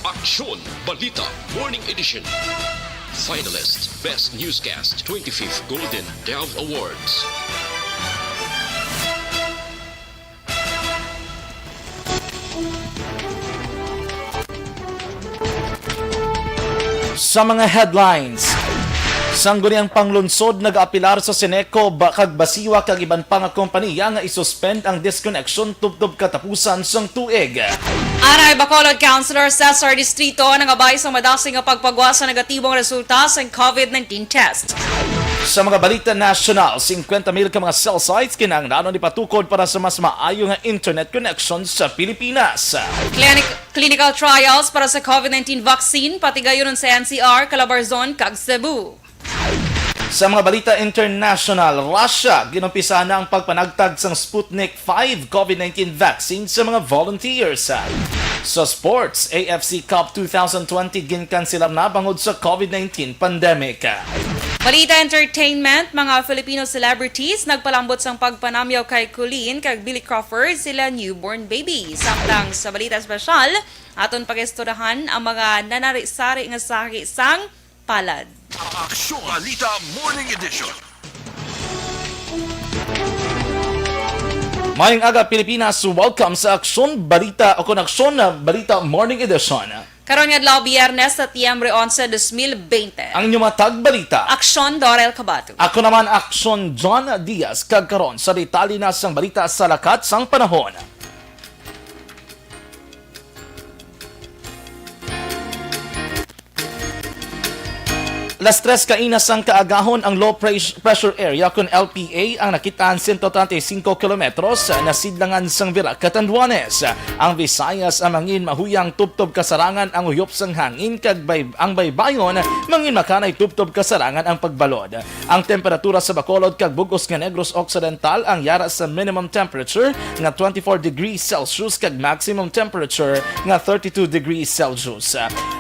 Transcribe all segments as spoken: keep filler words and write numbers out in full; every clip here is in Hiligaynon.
Aksyon Balita Morning Edition. Finalist, Best Newscast, twenty-fifth Golden Dove Awards. Sa mga headlines, Sangguniang Panglungsod nag-aapilar sa Ceneco ba-, kag Basiwa kag iban pa nga kompaniya nga isuspend ang disconnection tubtob katapusan sang tuig. Anay Bacolod Councilor Cesar Distrito nangabay sa madasig nga pagpagwa sa negatibong resulta sa COVID nineteen test. Sa mga balita nasyonal, singkwenta mil ka mga cell sites kinahanglanon ipatukod para sa mas maayo nga internet connection sa Pilipinas. Clinic, clinical trials para sa COVID nineteen vaccine patigayunon sa N C R, Calabarzon, kag Cebu. Sa mga balita international, Russia ginumpisahan na ang pagpanagtag sang Sputnik five COVID nineteen vaccine sa mga volunteers. Sa sports, A F C Cup two thousand twenty ginkanselar na bangod sa COVID nineteen pandemic. Balita entertainment, mga Filipino celebrities nagpalambot sang pagpanamyaw kay Colleen kag Billy Crawford, sila newborn baby. Samtang sa balita espesyal, aton pag-istoryahan ang mga nanari-sari nga sahi sang palad. Aksyon Balita Morning Edition. Mayong aga, Pilipinas. Welcome sa Aksyon Balita o kon Aksyon Balita Morning Edition. Karon nga adlaw, Biyernes, Setyembre onse, dos mil bente. Ang inyong mga tagbalita. Aksyon, Dorel Cabato. Ako naman, Aksyon, John Diaz. Kag karon, sa detalye na sang balita sa lakat sang panahon. Las tres kaina sang kaagahon, ang low pres-, pressure area kon L P A ang nakitaan sento treinta y cinco kilometros na sidlangan sang Virac, Catanduanes. Ang Visayas ang mangin mahuyang tubtob kasarangan ang uyop sang hangin kag bay-, ang baybayon mangin makanay tubtob kasarangan ang pagbalod. Ang temperatura sa Bacolod kag bug-os nga Negros Occidental ang yara sa minimum temperature nga twenty-four degrees Celsius kag maximum temperature nga thirty-two degrees Celsius.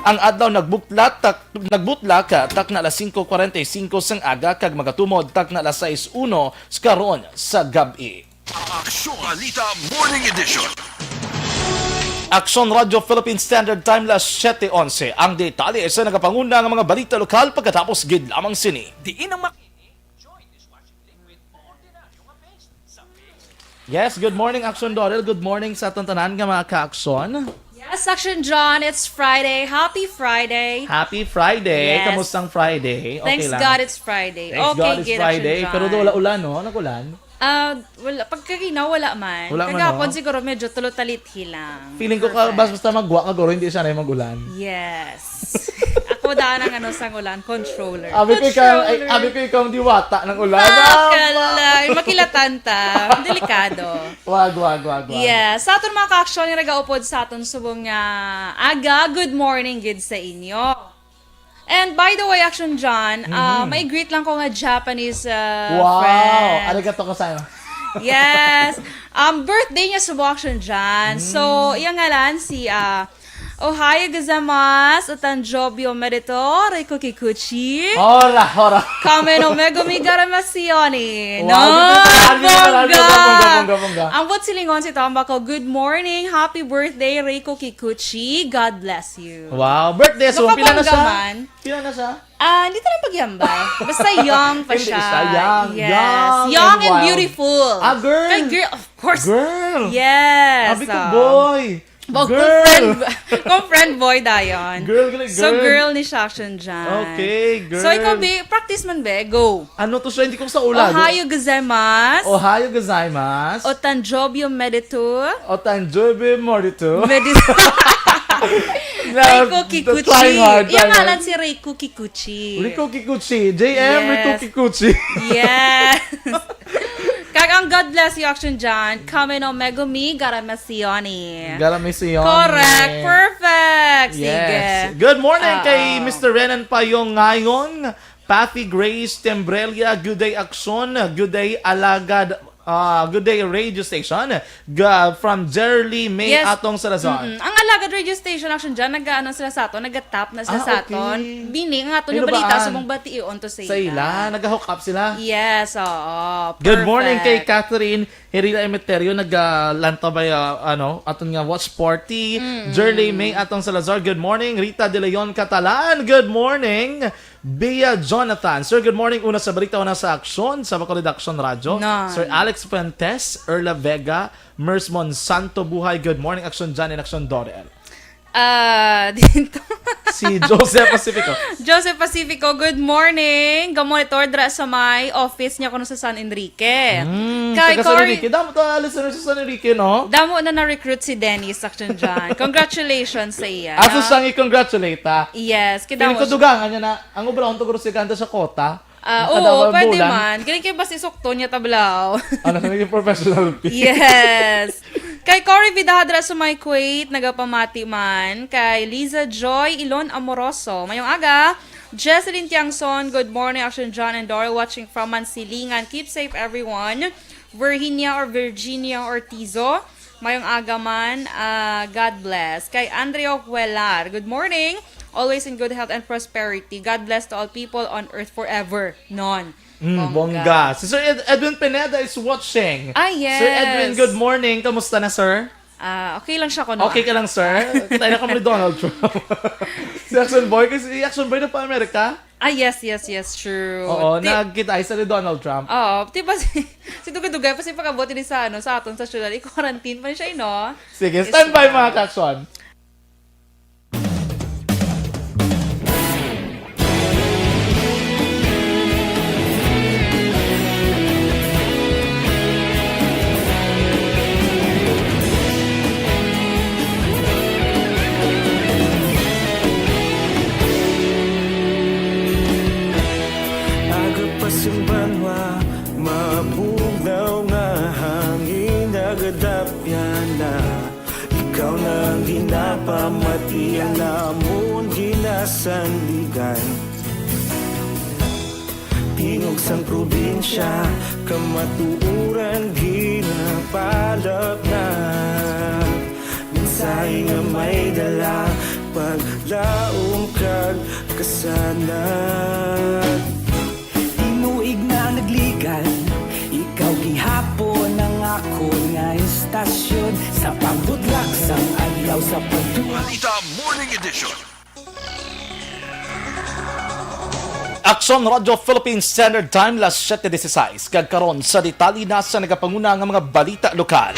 Ang adlaw nagbutlat tak-, nagbutla ka takna alas singko kwarenta y singko sang aga kag magatumod takna alas sais uno sa karon sa gab-i. Aksyon Balita Morning Edition. Aksyon Radyo Philippine Standard Time, las siyete onse. Ang detalye sa nagapanguna nga mga balita lokal pagkatapos gid lamang sini. Diin ang mak- Yes, good morning, Aksyon Dorel. Good morning sa aton tanan nga mga ka-aksyon. Yes, Aksyon John, it's Friday. Happy Friday. Happy Friday. Yes. Kamusta ang Friday? Okay Thanks lang? God it's Friday. Thanks Okay, God it's gid, Friday. Aksyon Pero John. Wala ulan, no? Nag-ulan? Ah, wala. Pagkaginaw, wala man. Wala man, Kagapon no? Siguro medyo tulo talithi lang. Feeling ko ka, Perfect. Basta, basta magwa ka, guro, hindi siya na mag-ulan. Yes. Ako daan ang ano sang ulan, controller. Abi ko ikaw, ay, Controller. Abi ko ikaw ang diwata ng ulan. Bakala. Ay, makilatan ta. Delikado. Wag, wag, wag, wag. Yes. Sa aton mga ka-aksyon nga nagaupod sa aton subong nga aga, good morning gid sa inyo. And by the way, Action John, ah, Mhm. may greet lang ko nga Japanese, ah, Wow! friend. Arigato gozaimasu. Yes. Um, birthday niya subong, Action John. So, Mm. iyang ngalan si, ah, Ohayo gozaimasu, o tanjobi omedetou, Reiko Kikuchi. Hora, hora. Kame no megumi garaimashiyou ni. Wow, No, good, good, good, good, bongga. Bongga, bongga, bongga. Ang buot silingon sa tambal ko, "Good morning, happy birthday, Reiko Kikuchi. God bless you." Wow, birthday, so, pila na Nakabongga siya? man. Pila na siya? Ah, hindi tayo pagyamba. Basta young pa Hindi siya. siya, young, Yes. young Young and and wild. beautiful. Ah, girl. Kay girl, of course. Girl. Yes, Abi ko, ah. boy. Bo-, Girl. kung friend, kung friend boy dayon. Girl, girl, So, girl. girl ni Shashin dyan. Okay, So, ikaw, girl. be, practice man, be. Go. Ano to siya? Hindi ko sa ulan. Ohayo gozaimasu. Ohayo gozaimasu. O tanjobi omedetou. O tanjobi omedetou. Omedetou. Na, Reiko Kikuchi. trying hard, Iyang trying hard. ngalan si Reiko Kikuchi. Reiko Kikuchi. J M Reiko Yes. Kikuchi. Yes. Kag ang God bless you, Action John. Kame no megumi garaimashiyou ni. Garaimashiyou ni. Correct. Perfect. Sige. Yes. Good morning Ah, kay ah. Mister Renan Payong Ngayon, Pathy Grace Tembrelia, good day, Action, good day, Alagad, ah, good day, radio station, ga-, from Jerly May Yes. Atong Salazar. Mm-mm. Ang Tagad radio station, Action John, nag-ano sila sa aton, nag-tap na sila Ah, sa aton. okay. Bini nga aton Ay, yung balita, nabaan? Subong bation to sa Sa ila. ila, nag-hook up sila. Yes, oo. Good morning kay Perfect. Catherine Herila Emeterio, nag-, ah, lanta ba, ah, ano, aton nga watch party. Mm. Jerly May Atong Salazar, good morning. Rita De Leon Catalan, good morning. Bea Jonathan, sir, good morning. Una sa balita, una sa aksyon, sa Bacolod Action Radio. Nan. Sir Alex Fuentes, Erla Vega, Mers Monsanto Buhay, good morning, Action John and Action Dorel. Ah, dito. Si Joseph Pacifico. Joseph Pacifico, good morning. Gamonitor dra sa may office niya kuno sa San Enrique. Mm, Kay taga San Cory Enrique. Damo to, ah, listeners sa San Enrique, no? Damo na na-recruit si Dennis, Action John. Congratulations sa iya. Aso siyang i-congratulate, ha? Yes, Feeling ko kidamo siya. Dugangan niya na. Ang obra, ang tugro si Ganda sa kota. Ah, Kada oo, pwede bulan. man. Galing kayo basta isukto niya tablaw. Ano, naging professional fee? Yes. Kay Cory Vidadra sa may Kuwait, nagapamati man. Kay Liza Joy Ilon Amoroso, mayong aga. Jesselyn Tiangson, good morning, Action John and Dory, watching from Mansilingan. Keep safe, everyone. Virginia or Virginia Ortizo, mayong aga man. Ah, God bless. Kay Andrea Huelar, good morning. Always in good health and prosperity. God bless to all people on earth forever. Non. Mm, Bongga. bongga. Si Sir Ed-, Edwin Pineda is watching. Ah, yes. Sir Edwin, good morning. Kamusta na, sir? Ah, okay lang siya kuno, Okay ah. ka lang, sir? Kita na kamo ni Donald Trump. Si Action Boy, kasi si Action Boy na pa Amerika. Ah, yes, yes, yes, true. Oo, Ti- nagkita ay sa ni Donald Trump. Oo, di ba si, si Dugay-Dugay pa si pag-abot ni sa, ano, sa aton sa syudad, i-quarantine pa ni siya, eh, no? Sige, Yes, standby, ma'am. mga ka-action. Aga pa sing banwa, mabugnaw nga hangin, nagadapyan na. Ikaw na ang ginapamati, ang amon ginasandigan. Tingog sang probinsya, kamatuoran ginapalapnap. Mensahe nga may dala, paglaom kag kasanag. Tinuig na nagligad, ikaw gihapon ang akon nga istasyon. Sa pagbutlak sang adlaw, sa pagduwa. Balita Morning Edition. Aksyon Radio Philippine Standard Time, las siete dieciséis. Kag karon, sa detalye na sa nagapanguna nga mga balita lokal.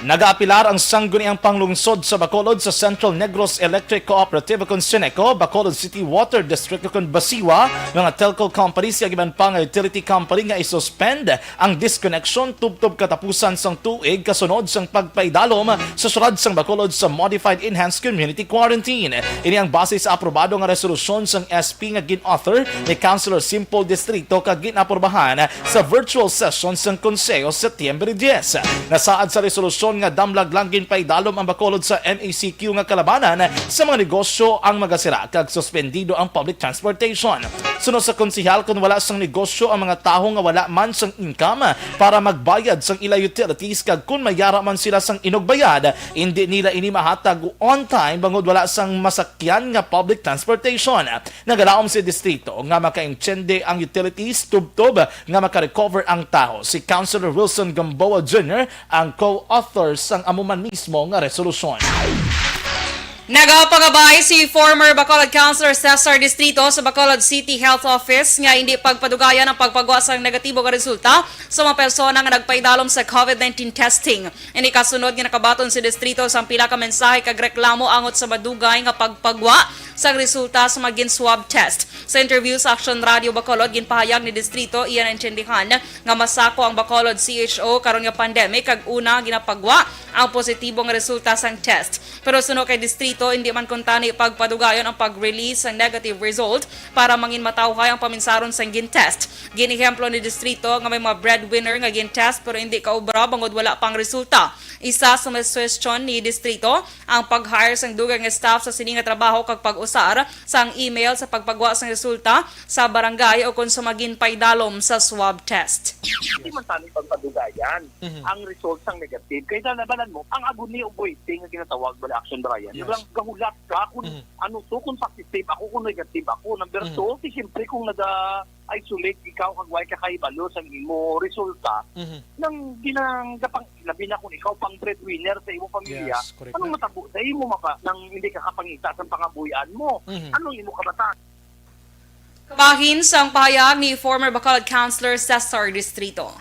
Nagaapilar ang Sangguniang Panglungsod sa Bacolod sa Central Negros Electric Cooperative ukon SENECO, Bacolod City Water District ukon BACIWA, mga telco companies kag iban pa nga utility company nga isuspend ang disconnection tubtob katapusan sang tuig kasunod sang pagpaidalom sa siyudad sang Bacolod sa Modified Enhanced Community Quarantine. Ini ang base sa aprobado nga resolusyon sang S P nga gin-author ni Councilor Simple Distrito kag gin-aprobahan sa virtual session sang Konseho Setyembre diyes. Nasaad sa resolusyon nga damlag lang ginpaidalom ang Bacolod sa M A C Q nga kalabanan sa mga negosyo ang magasira kag suspendido ang public transportation. Suno sa konsehal, kon wala sang negosyo ang mga tawo nga wala man sang income para magbayad sang ila utilities kag kon mayara man sila sang inugbayad, indi nila ini mahatag on time bangod wala sang masakyan nga public transportation. Nagalaom si distrito nga makaintindi ang utilities tubtob nga makarecover ang tawo. Si Councilor Wilson Gamboa Junior ang co-author sang amo man mismo nga resolusyon. Nagapangabay si former Bacolod Councilor Cesar Distrito sa Bacolod City Health Office nga hindi pagpadugayan ang pagpagwa sang negatibo nga resulta sa mga persona nga nagpaidalom sa COVID nineteen testing. Ini kasunod nga nakabaton si Distrito sang pila ka mensahe kag reklamo angot sa madugay nga pagpagwa sang resulta sa mga gin-swab test. Sa interview sa Action Radio Bacolod, ginpahayag ni Distrito iya naintindihan nga masako ang Bacolod C H O karon nga pandemic kag una ginapagwa ang positibo nga resulta sang test. Pero suno kay Distrito, indi man kuntani pagpadugayon ang pag-release sang negative result para mangin matawhay ang paminsaron sang gin-test. Gin-ehemplo ni Distrito nga may mga breadwinner nga gin-test pero indi kaobra bangod wala pang resulta. Isa sa mga suhestyon ni Distrito ang pag-hire sang dugay nga staff sa sini nga trabaho kag pag usar sang email sa pagpagwa sang resulta sa barangay o kon sa mga ginpaidalom sa swab test. Hindi man tani pagpadugayan Mhm. ang result sang negative. Kay sa labanan mo, ang agony of waiting nga ginatawag bala, Action Brian. Yes. Walang gahulat ka kung Mhm. ano to, kung positive ako, kung negative ako. Number Mhm. two, si siyempre kung naga-isolate ikaw kag way ka kahibalo sa imo resulta, Mhm. nang ginang-, gapang-, labi na kung ikaw pang breadwinner sa imo pamilya, Yes, correct anong na. matabo sa imo mapa-, nang hindi ka kapangita sa pangabuhian mo? Mhm. Anong imo kabatan? Kabahin sang pahayag ni former Bacolod Councilor Cesar Distrito.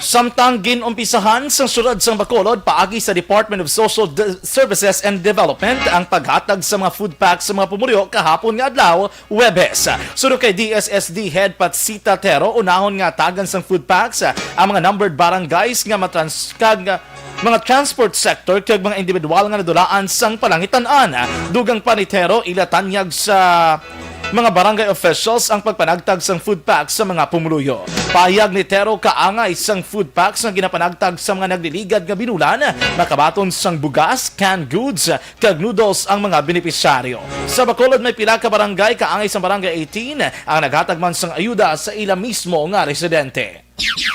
Samtang gin-umpisahan sang siyudad sang Bacolod paagi sa Department of Social De-, Services and Development ang paghatag sa mga food packs sa mga pumuluyo kahapon nga adlaw, Huwebes. Suno kay D S S D Head Patsita Tero, unahon nga tagan sang food packs ang mga numbered barangays nga matrans-, kag mga transport sector kag mga individual nga nadulaan sang palangitan-an. Dugang pa ni Tero, ila tanyag sa mga barangay officials ang pagpanagtag sang food pack sa mga pumuluyo. Pahayag ni Tero, kaangay sang food packs nga ginapanagtag sa mga nagliligad nga binulan, makabaton sang bugas, canned goods, kag noodles ang mga benepisyaryo. Sa Bacolod, may pila ka barangay, kaangay sang Barangay eighteen, ang naghatag man sang ayuda sa ila mismo nga residente.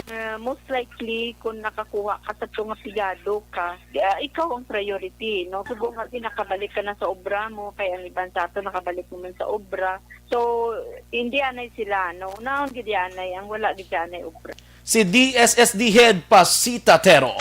Uh, most likely, kung nakakuha ka sa tunga pigado ka, di, ah, ikaw ang priority, no? Subo nga, di nakabalik ka na sa obra mo, kay ang iban sa ato nakabalik naman sa obra. So, hindi anay sila, no? Unahon gid anay, ang wala gid anay obra. Si D S S D Head Patsita Tero.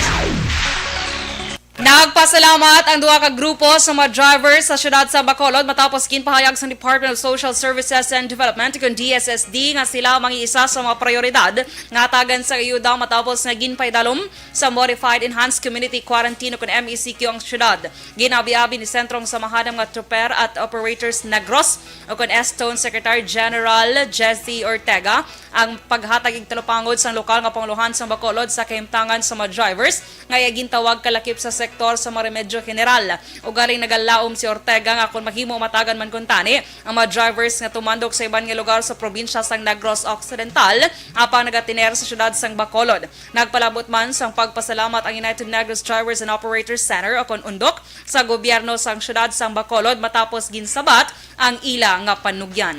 Nagpasalamat ang duha ka grupo sa mga driver sa siyudad sa Bacolod matapos ginpahayag sa Department of Social Services and Development, kon D S S D, nga sila mangiisa sa mga prioridad nga hatagan sa ayuda matapos nga ginpaidalom sa Modified Enhanced Community Quarantine, kon M E C Q, ang siyudad. Ginabi-abi ni Sentrong Samahan nga Trooper at Operators Negros, o kon S-TONE Secretary General Jesse Ortega, ang paghatag igtalupangod sang lokal nga panguluhan sang Bacolod sa kahimtangan sa mga drivers nga iya gintawag kalakip sa sektor sa mga remedyo general. Ugaling nagalaom si Ortega nga kon mahimo, matagan man kuntani ang mga drivers nga tumandok sa iban nga lugar sa probinsya sang Negros Occidental, apang nagatiner sa siyudad sang Bacolod. Nagpalabot man sang pagpasalamat ang United Negros Drivers and Operators Center, o kon UNDOC, sa gobyerno sang siyudad sang Bacolod matapos ginsabat ang ila nga panugyan.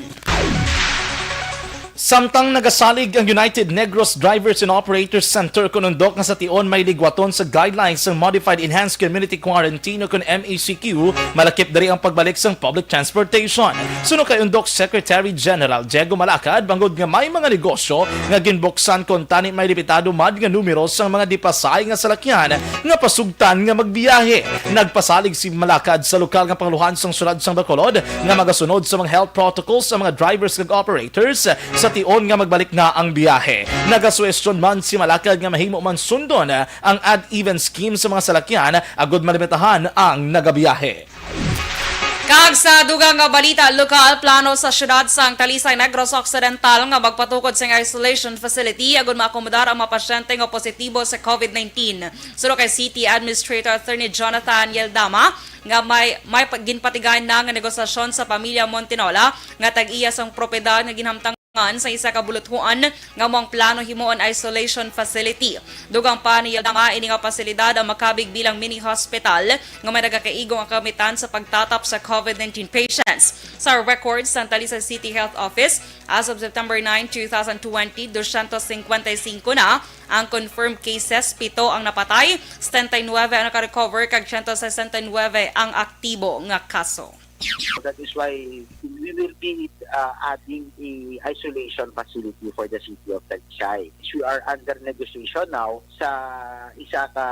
Samtang nagasalig ang United Negros Drivers and Operators Center, kon UNDOC, nga sa tion may ligwaton sa guidelines sang Modified Enhanced Community Quarantine, o kon M E C Q, malakip diri ang pagbalik sang public transportation. Suno kay UNDOC Secretary General Diego Malacad, bangod nga may mga negosyo nga ginbuksan, kuntani may limitado man nga numero sang mga dipasahe nga salakyan nga pasugtan nga magbiyahe. Nagpasalig si Malacad sa lokal nga panguluhan sang siyudad sang Bacolod nga magasunod sa mga health protocols ang mga drivers kag operators sa tion nga magbalik na ang biyahe. Nagasuhestyon man si Malacad nga mahimo man sundon ang odd-even scheme sa mga salakyan agud malimitahan ang nagabiyahe. Kag sa dugang nga balita lokal, plano sa siyudad sang Talisay, Negros Occidental nga magpatukod sing isolation facility agud maakomodar ang mga pasyente nga positibo sa COVID nineteen. Suno kay City Administrator Attorney Jonathan Yeldama, nga may, may pa-, ginpatigayon na nga negosasyon sa pamilya Montinola nga tag-iya sang propiedad nga ginhamtangan sa isa ka buluthuan nga amo ang plano himuon isolation facility. Dugang pa ni Yeldama, ini nga pasilidad ang makabig bilang mini hospital nga may nagakaigo nga kagamitan sa pagtatap sa COVID nineteen patients. Sa records sang Talisay City Health Office, as of September nine, two thousand twenty, dosyentos singkwenta y singko na ang confirmed cases, pito ang napatay, setenta y nuebe ang naka-recover, kag siyento sesenta y nuebe ang aktibo nga kaso. That is why we will be, uh, adding a isolation facility for the city of Talisay. We are under negotiation now sa isa ka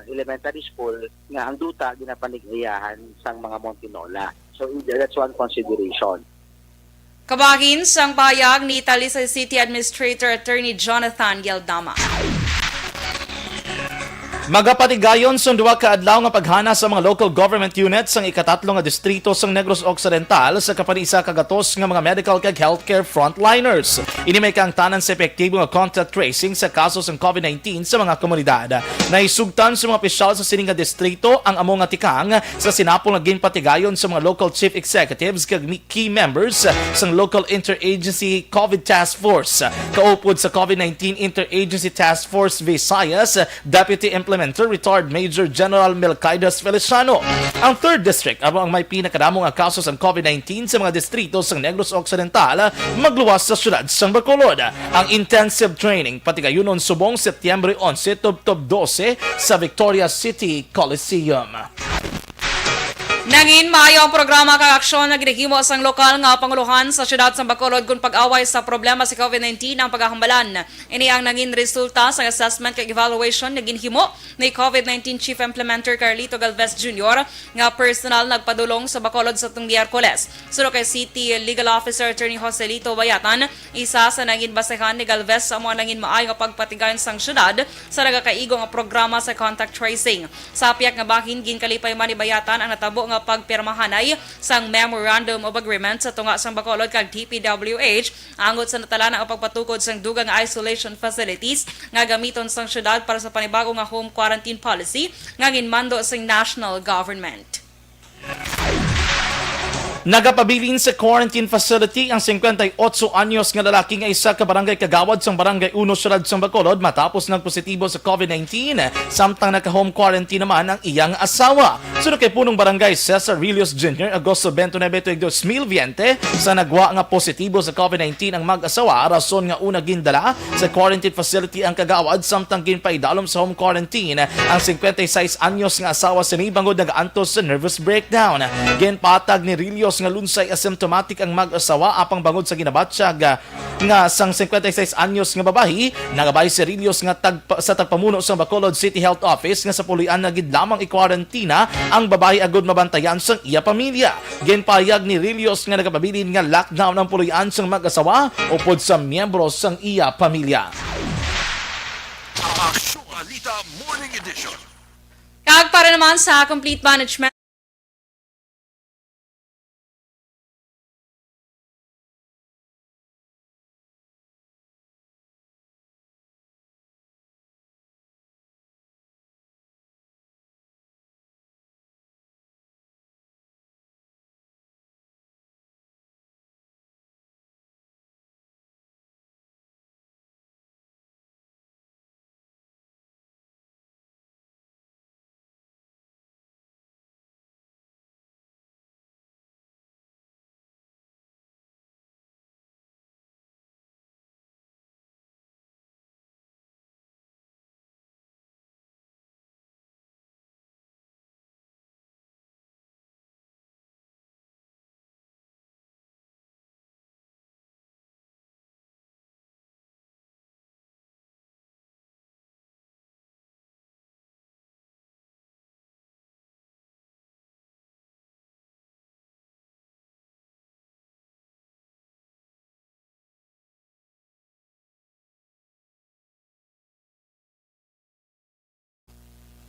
elementary school nga ang duta ginapalig-ayahan sang mga Montinola. So, that's one consideration. Kabahin sang pahayag ni Talisay City Administrator Attorney Jonathan Yeldama. Magapatigayon sang duha ka adlaw nga paghana sa mga local government units sang ikatatlo nga distrito sang Negros Occidental sa kapanisa ka gatos nga mga medical kag healthcare frontliners. Ini may kaangtanan sa epektibo nga contact tracing sa kaso sang COVID nineteen sa mga komunidad. Nahisugtan sa mga opisyal sa sini nga distrito ang amo nga tikang sa sinapol nga ginpatigayon sa mga local chief executives kag mi-, key members sang local interagency COVID Task Force. Kaupod sa COVID nineteen Interagency Task Force Visayas, Deputy Implementation Mentor, Retired Major General Melquiades Feliciano. Ang third District amo ang may pinakadamo nga kaso sang COVID nineteen sa mga distrito sang Negros Occidental, magluwas sa siyudad sang Bacolod. Ang intensive training patigayunon subong Setyembre onse tubtob dose sa Victoria City Coliseum. Nangin maayo ang programa kag aksyon nga ginahimo sang lokal nga pangulohan sa siyudad sang Bacolod kon pag-away sa problema sa COVID nineteen ang pagahambalan. Ini ang nangin resulta sang assessment kag evaluation nga ginhimo ni COVID nineteen Chief Implementer Carlito Galvez Junior nga personal nagpadulong sa Bacolod sa tong Miyerkules. Suno kay City Legal Officer Attorney Joselito Bayatan, isa sa nangin basehan ni Galvez amo ang nangin maayo nga pagpatigayon sang siyudad sa nagakaigo nga programa sa contact tracing. Sa pihak nga bahin, ginkalipay man ni Bayatan ang natabo nga pagpirmahanay sang Memorandum of Agreement sa tunga sang Bacolod kag D P W H angot sa natala nga pagpatukod sang dugang nga isolation facilities nga gamiton sang siyudad para sa panibago nga home quarantine policy nga ginmando sang national government. Nagapabilin sa quarantine facility ang singkwenta y otso anyos nga lalaki nga isa ka barangay kagawad sang Barangay Uno, siyudad sang Bacolod, matapos nagpositibo sa COVID nineteen, samtang naka-home quarantine naman ang iyang asawa. Suno kay Punong Barangay Cesar Rillos Junior, Agosto twenty-nine, tuig dos mil veinte, sa nagwa nga positibo sa COVID nineteen ang mag-asawa, rason nga una gindala sa quarantine facility ang kagawad, samtang ginpaidalom sa home quarantine ang singkwenta y seis anyos nga asawa sini bangod nagaantos sa nervous breakdown. Ginpatag ni Rillos nga lunsay asymptomatic ang mag-asawa, apang bangod sa ginabatyag nga sang singkwenta y seis anyos nga babayi, nagabay si Rillos nga tagpa-, sa tagpamuno sang Bacolod City Health Office nga sa puloy-an na gid lamang i-quarantina ang babayi agud mabantayan sang iya pamilya. Ginpahayag ni Rillos nga nagapabilin nga lockdown ang puloy-an sang mag-asawa upod sa miyembro sang iya pamilya. Aksyon Balita Morning Edition. Kag para naman sa complete management,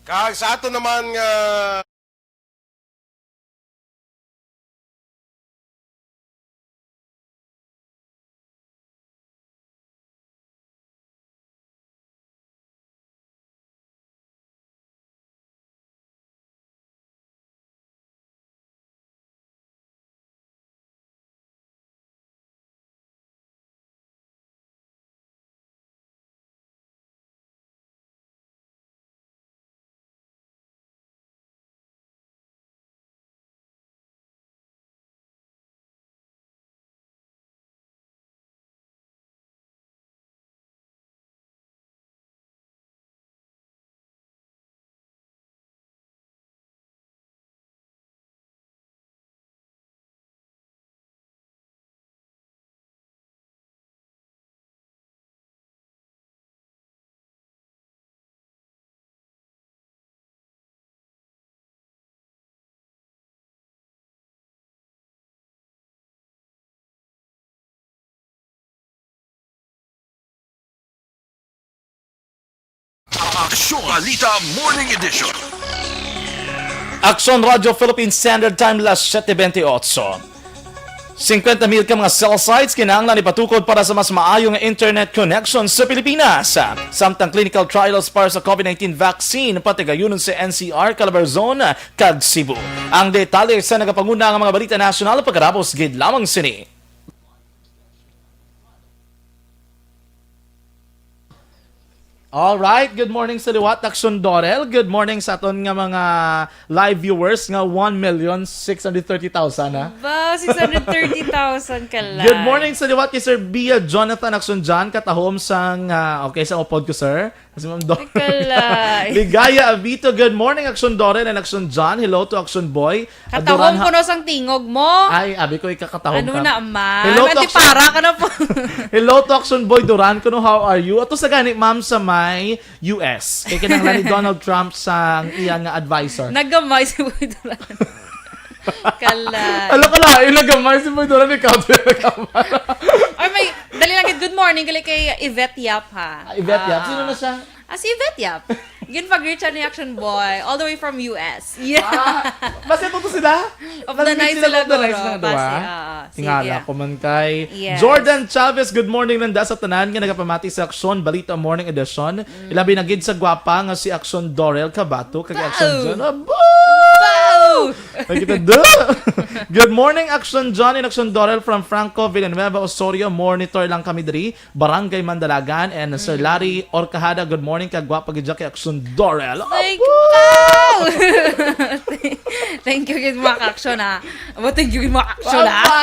Kag sa ato naman nga Aksyon Balita Morning Edition. Aksyon Radyo Philippine Standard Time, las siete veintiocho. Singkwenta mil ka mga cell sites kinahanglan ipatukod para sa mas maayo nga internet connection sa Pilipinas. Samtang clinical trials para sa COVID nineteen vaccine patigayunon sa N C R, Calabarzon, kag Cebu. Ang detalye sa nagapanguna nga mga balita nasyonal pagkatapos gid lamang sini. All right, good morning sa liwat, Aksyon Dorel. Good morning sa aton nga mga live viewers nga one million six hundred thirty thousand, ha? Ba, six hundred thirty thousand ka lang. Good morning sa liwat kay Sir Bia Jonathan, Aksyon John, katahom sang, ah, okay, sa upod ko, sir. Kasi Ma'am Dorel. Ikaw lang. Ligaya Abito, good morning, Aksyon Dorel and Aksyon John. Hello to Aksyon Boy. Katahom Duran, ha- kuno sang tingog mo. Ay, abi ko, ikakatahom Ano ka. na, ma'am? Hello to Aksyon Antipara ka na po. Hello to Aksyon Boy Duran, kuno, how are you? Ato sa gani, ma'am, sa may U S. Kay kinahanglan ni Donald Trump sang iya nga advisor. Nagamay si Boy Duran. Kala. Ala, kala, yung nagamay si Boy Duran, ikaw, nagamay. Or may, dali lang, good morning, gali kay Yvette Yap, ha? Ah, Yvette Yap? Ah. Sino na siya? Ah, si Yvette Yap. Ginpag-reach ni Action Boy, all the way from U S. Yeah. Ah, basta po to sila? Of the Nag-meet night sila sila, of the night guro. Sila, Basi, diba? ah, ah. Tingala Sige. ko man kay Yes. Jordan Chavez. Good morning, nanda sa tanan nga nagapamati sa Aksyon Balita Morning Edition. Mm. Ilabi na gid sa gwapa nga si Aksyon Dorel Cabato, kag Aksyon Wow! John. Abo! Wow! Nakita, duh! Good morning, Aksyon John and Aksyon Dorel from Franco Villanueva, Osorio. Monitor lang kami diri, Barangay Mandalagan. And Sir Mm. Larry Orcajada, good morning, kag gwapa gid kay Aksyon Dorel. Thank Abo! you. Thank you, gid, mga ka-aksyon, ha. Abo, thank you, gid, mga ka-aksyon, ha. Aba!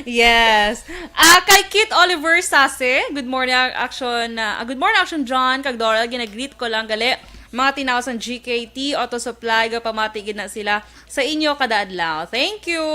Yes. Ah, kay Kit Oliver Sase, good morning, Action, ah, good morning, Action John, kag Dorel, ginagreet ko lang gali. Mga tinaw sang G K T Auto Supply, gapamati gid na sila sa inyo kada adlaw. Thank you.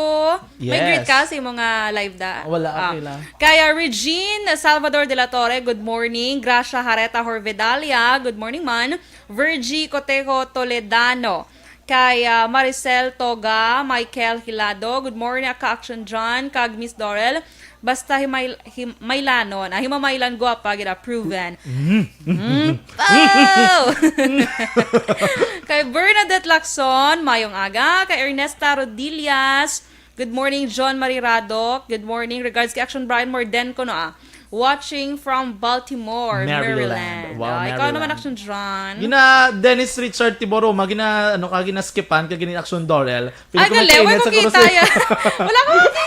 May Yes. greet ka sa imong, ah, live da? Wala, Ah. okay lang. Kaya Regine Salvador de la Torre, good morning. Gracia Hareta Horvedalia, good morning man. Virgie Cotejo Toledano. Kay, ah, Maricel Toga, Michael Hilado, good morning, ka Action John, kag Miss Dorel. Basta himay-, him-, maylanon. Ah, himamaylan, gwapa, gid, ah, proven. Mm. Mm. Oh! Kay Bernadette Lacson, mayong aga. Kay Ernesta Rodillas, good morning, John Marie Radok. Good morning. Regards kay Action Brian Morden ko, no, ah. Watching from Baltimore, Maryland. Maryland. Wow, Ah, ikaw Maryland. naman, Action John. Gina Dennis Richard Tiboroma, gina, ano ka, gina-skipan ka, gini Action Dorel. Feeling Ay, ko may gali, wala kainit ko sa kita kurusi. yan. Wala ko makita.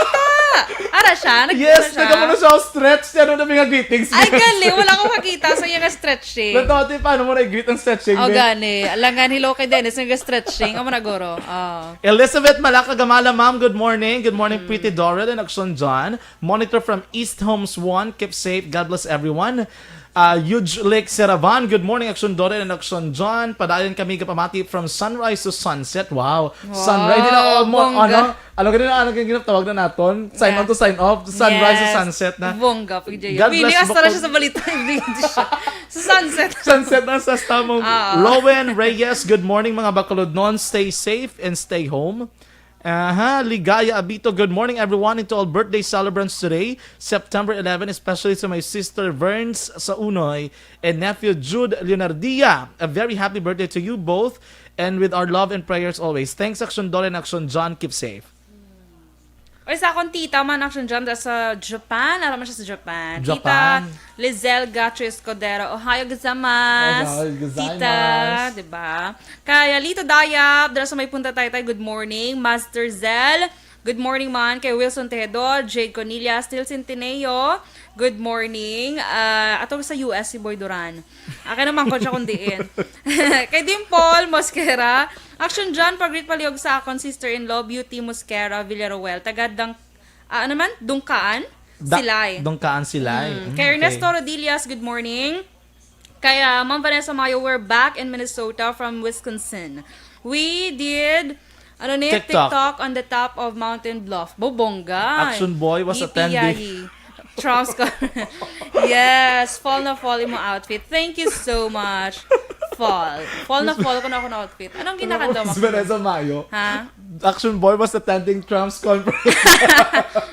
Ara siya, nag-, Yes, ano siya? nagkamo na siya, stretch siya, ano na mga greetings, Ay, guys. gali, wala ko makita sa iya nga stretching. Natawa tayo, paano mo na-greet ang stretching, Oh, be? gani. Alangan, hello kay Dennis, nag-stretching. Amo na, guro. Oh. Elizabeth Malaka Gamala, ma'am, good morning. Good morning, Mm. Pretty Dorel and Action John. Monitor from East Homes One. Keep safe. God bless everyone. Uh, Huge Lake Seravan. Good morning, Action Dorel and Action John. Padayon kami gapamati from sunrise to sunset. Wow. Wow, Sunrise. Di na, oh, mo, bongga. ano, ano ganun, ano ganun ginatawag na naton? Sign Yeah. on to sign off. Sunrise to Yes. sunset na. Bongga. Pag God Willie, bless hasta na Bukod. siya sa balita. Hindi, hindi siya. Sa sunset. Sunset na sa stamong. Ah. Lowen Reyes, good morning, mga Bacolodnon. Stay safe and stay home. Aha, Ligaya Abito, good morning, everyone, and to all birthday celebrants today, September eleven, especially to my sister Verns Saunoy and nephew Jude Leonardia. A very happy birthday to you both, and with our love and prayers always. Thanks, Action Dorel and Action John. Keep safe. Oy, sa akong tita man, Action John, da sa Japan. Alam mo siya sa Japan. Japan. Tita Lizelle Gacho Escudero. Ohayo gozaimasu. Ohayo gozaimasu. Tita, di ba? Kay Lito Dayap, dira sa may Punta Taytay, good morning. Master Zell, good morning man. Kay Wilson Tejedor, Jade Cornelia, Still Centineo, good morning. Ah, ato sa U S si Boy Duran. Akin naman ko siya kung diin. Kay Dimple Mosquera, Action John, pag-greet palihog sa akon sister-in-law, Beauty Mosquera Villaruel. Taga Dang-, ah, ano man? Dungkaan? Da-, Silay. Dungkaan Silay. Mm. Mm, Kay Ernesto okay. Rodillas, good morning. Kay, ah, Ma'am Vanessa Mayo, we're back in Minnesota from Wisconsin. We did, ano ni? TikTok. TikTok on the top of Mountain Bluff. Bobongga. Action Boy was Yippee attending. Yay. Trump's co-, yes, fall na fall imo outfit. Thank you so much. Fall. Fall na fall ko na ako na outfit. Anong ginakanta mo? Si Vanessa Mayo. Ha? Action Boy was attending Trump's conference.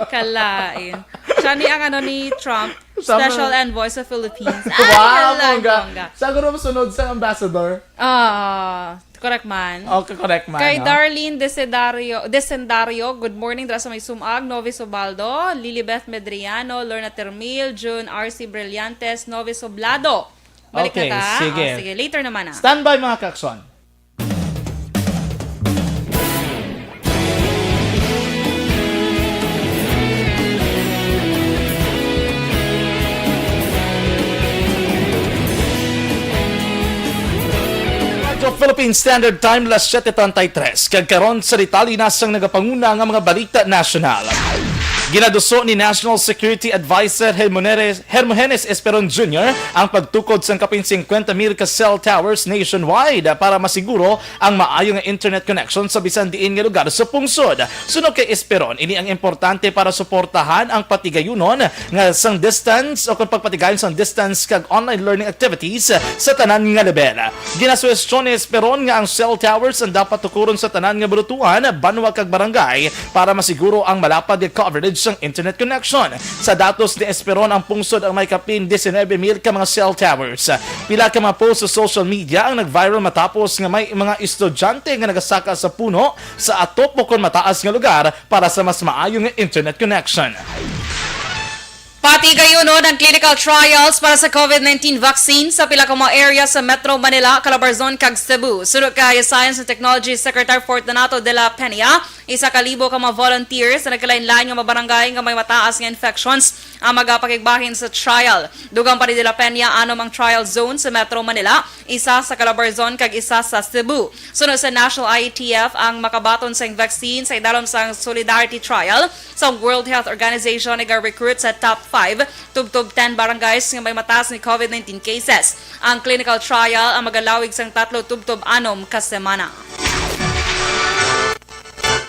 Kalain. Siya ni ang ano ni Trump, Siya special man. Envoy sa Philippines. Ay, Wow, hala, bongga. Bongga. Siya guro sunod sa ambassador. Ah, correct man. Okay, correct man, Kay no? Darlene Desendario, Desendario, good morning, dira sa may Sumag, Novis Ubaldo, Lilibeth Medriano, Lorna Termil, June R C Brillantes, Novis Oblado. Balik Okay, na ta. sige. Oh, sige, later naman, ah. Standby, mga kaakson. In Standard Time, las siete treinta y tres, kag karon sa detalye na sang nagapanguna nga mga balita nasyonal. Ginaduso ni National Security Advisor Hermoneres-, Hermogenes Esperon Junior ang pagtukod sang kapin singkwenta mil ka cell towers nationwide para masiguro ang maayo nga internet connection sa bisan diin nga lugar sa pungsod. Suno kay Esperon, ini ang importante para suportahan ang patigayunon nga sang distance o kung pagpatigayon sang distance kag online learning activities sa tanan nga level. Ginasuwestyon ni Esperon nga ang cell towers ang dapat tukuron sa tanan nga bulutuan, banwa kag barangay para masiguro ang malapad nga coverage sang internet connection. Sa datos ni Esperon, ang pungsod ang may kapin diecinuebe mil ka mga cell towers. Pila ka mga post sa social media ang nag-viral matapos nga may mga estudyante nga nagasaka sa puno sa atop o kon mataas nga lugar para sa mas maayo nga internet connection. Patigayunon ang clinical trials para sa COVID nineteen vaccine sa pila ka mga area sa Metro Manila, Calabarzon, kag Cebu. Suno kay Science and Technology Secretary Fortunato de la Peña, isa ka libo ka mga volunteers sa nagkalain-lain nga mga barangay nga may mataas nga infections ang magapakigbahin sa trial. Dugang pa ni de la Peña, anom ang trial zone sa Metro Manila, isa sa Calabarzon kag isa sa Cebu. Suno sa National I A T F, ang makabaton sang vaccine sa idalom sang Solidarity Trial sa World Health Organization, nag-recruit sa top five tubtob ten barangays nga may mataas ni COVID nineteen cases. Ang clinical trial ang magalawig sang tatlo tubtob anom ka semana.